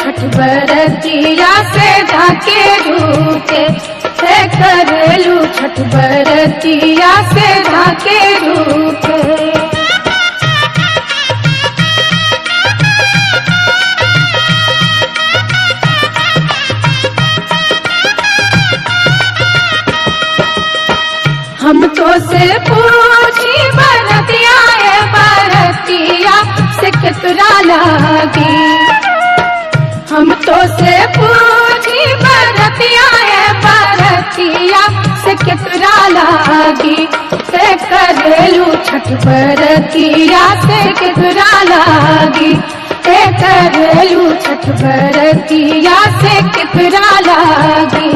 छठ बरतिया से झाके झूके, से करेलू छठ बरतिया से झाके झूके। हम तो से पूछी बरतिया ए बरतिया से कितना लागी, हम तो से पूछी बरतिया ए बरतिया से कितना लागी, से करेलू छठ बरतिया से कितना लागी, से करेलू छठ बरतिया से कितना लागी।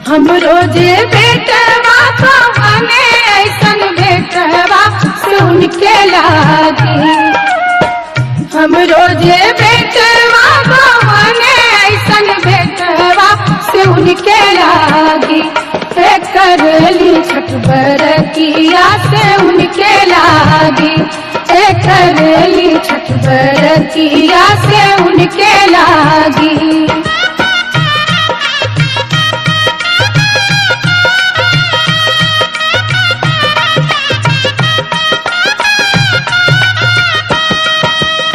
हम रोजे बेटवा कवने ऐसन बेटवा से उनके लागी, हम रोजे बेटवा कवने ऐसन बेटवा से उनके लागी, से करली छठ बरतिया से उनके लागी, से करली छठ बरतिया से उनके लागी।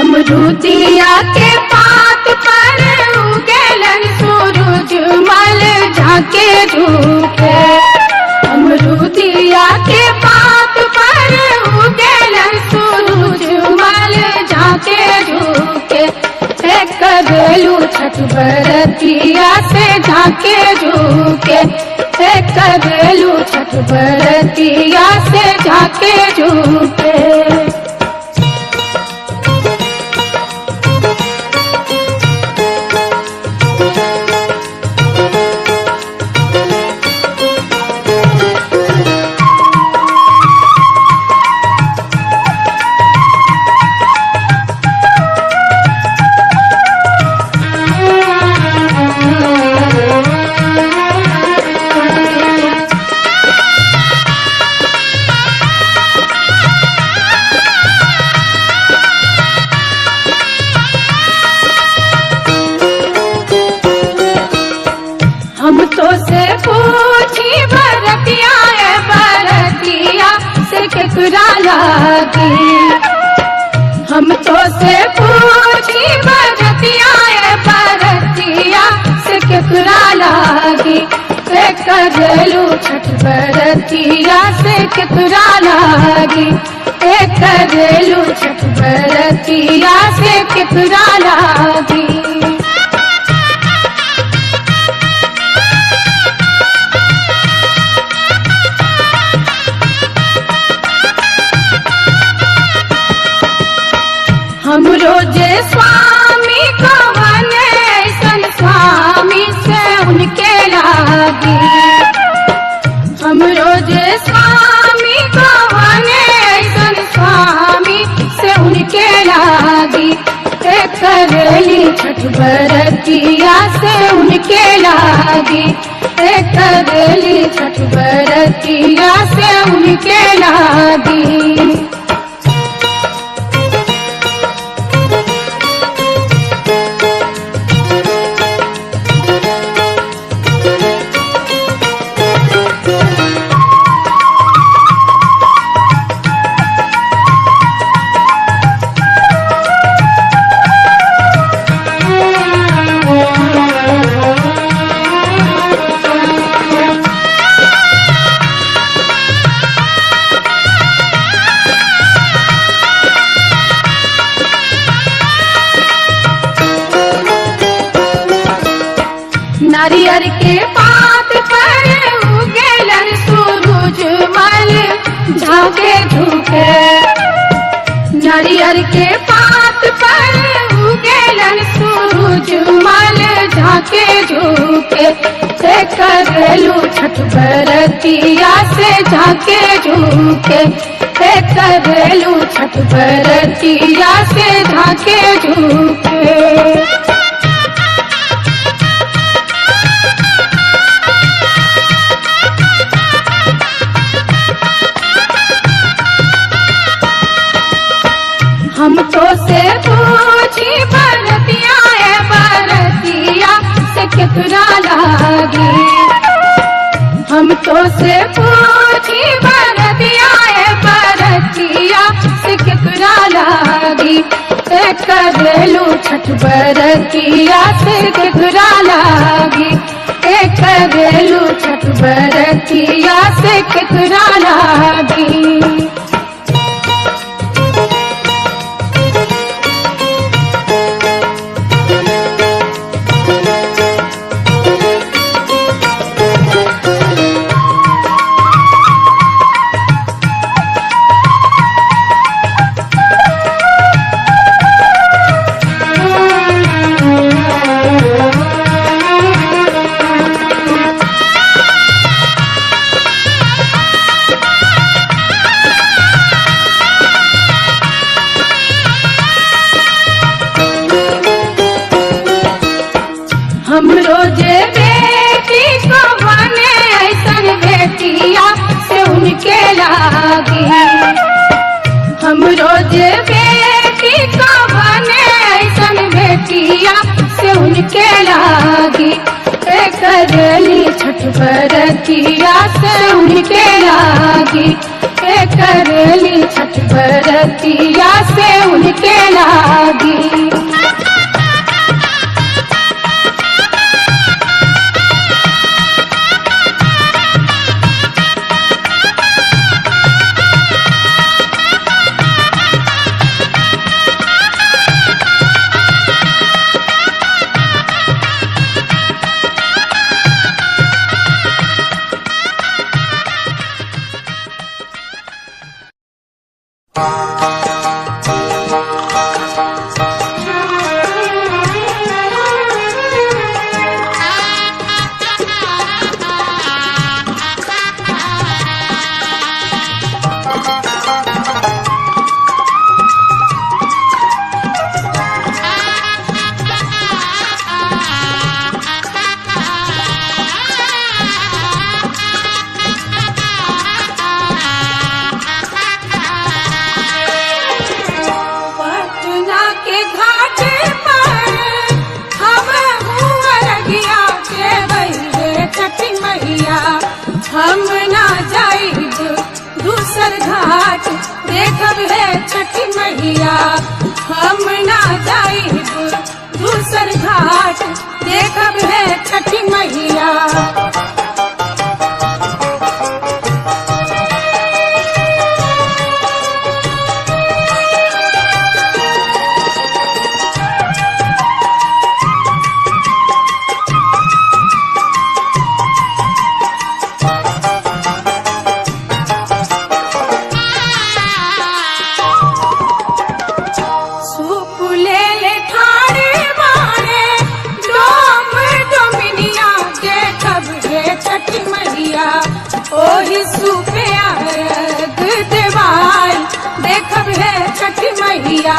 अमरुदिया के पात पर उगेलन सूरज मल झाके झूके, अमरुदिया के पात पर उगेलन सूरज मल झाके झूके, से करेलू छठ बरतिया से झाके झूके, से करेलू छठ बरतिया से झाके झूके। हम तो से पूछी बरतिया ए बरतिया से केकरा लागी, हम तो से पूछी बरतिया ए बरतिया से केकरा लागी, से करेलू छठ बरतिया से केकरा लागी, से करेलू छठ बरतिया से केकरा लागी। हम रोजे स्वामी कवने ऐसन स्वामी से उनके लागी, हम रोजे स्वामी कवने ऐसन स्वामी से उनके लागी, से करेली छठ बरतिया से उनके लागी, से करेली छठ बरतिया से उनके लागी। नारियर के पात पर उगेलन सूरज मल झाके झुके। नारियल के पात पर उगेलन सूरज माल झाके झुके। से करेलू छठ बरतिया से झाके झुके। से करेलू छठ बरतिया से झाके झुके। हम तो से पूछी बरतिया ए बरतिया से कितना लागी। हम तो से पूछी बरतिया ए बरतिया से कितना लागी। से करेलू छठ बरतिया से कितना लागी। से करेलू छठ बरतिया से कितना लागी। हम रोजे बेटी को बने ऐसन बेटिया से उनके लागी। हम रोजे बेटी को बने ऐसन बेटिया से उनके लागी। से करली छठ बरतिया से उनके लागी। से करली छठ बरतिया से उनके लागी। हम ना जाइब दूसर घाट देखब है छठ मैया। हम ना जाइब दूसर घाट देखब है छठ मैया। ओही सूपे अर्घ देवाई देखब है छठ मैया।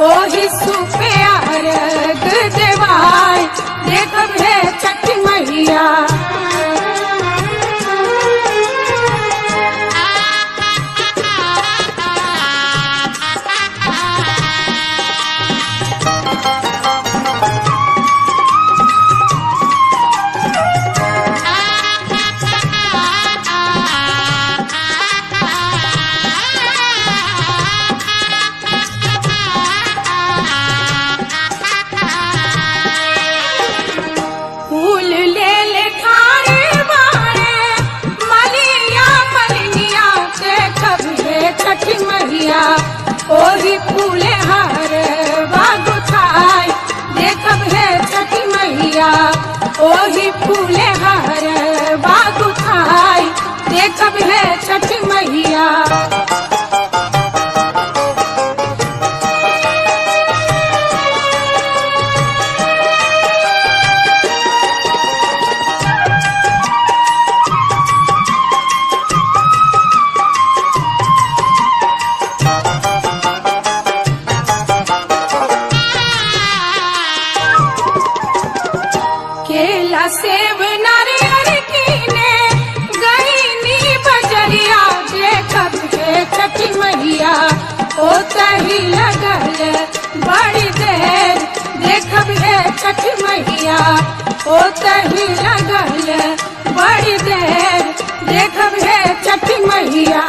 ओही सूपे अर्घ देवाई देखब है छठ मैया। ओतही लगल बड़ी देर देखब हे छठ मैया, ओतही लगल बड़ी देर देखब हे छठ मैया।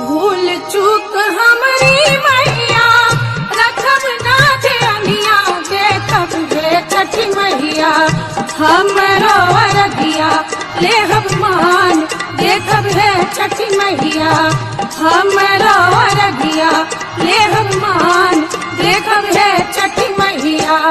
भूल चूक हमरी मैया रखब ना ध्यानिया, देखब हे छठ मैया हमरो अरगिया लेहब मान, देखब हे छठ मैया हमरो अरगिया लेहब मान, देखब हे छठ मैया।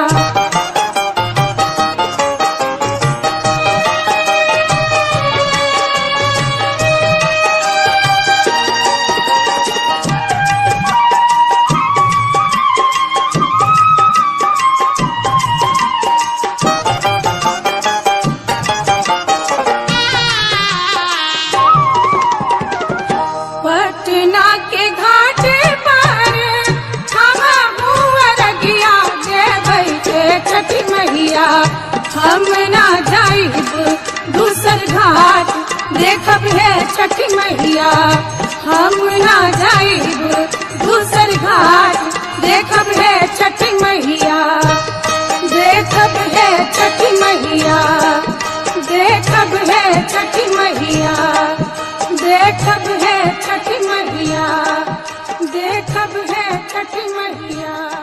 पटना के घाट पर हम अरगिया देबै के छठ मैया, हम ना जाइब दूसर घाट देखब हे छठ मैया, हम ना जाइब दूसर घाट देखब हे छठ मैया, देखब हे छठ मैया, देखब हे छठ मैया, देखब है छठ मैया, देखब है छठ मैया।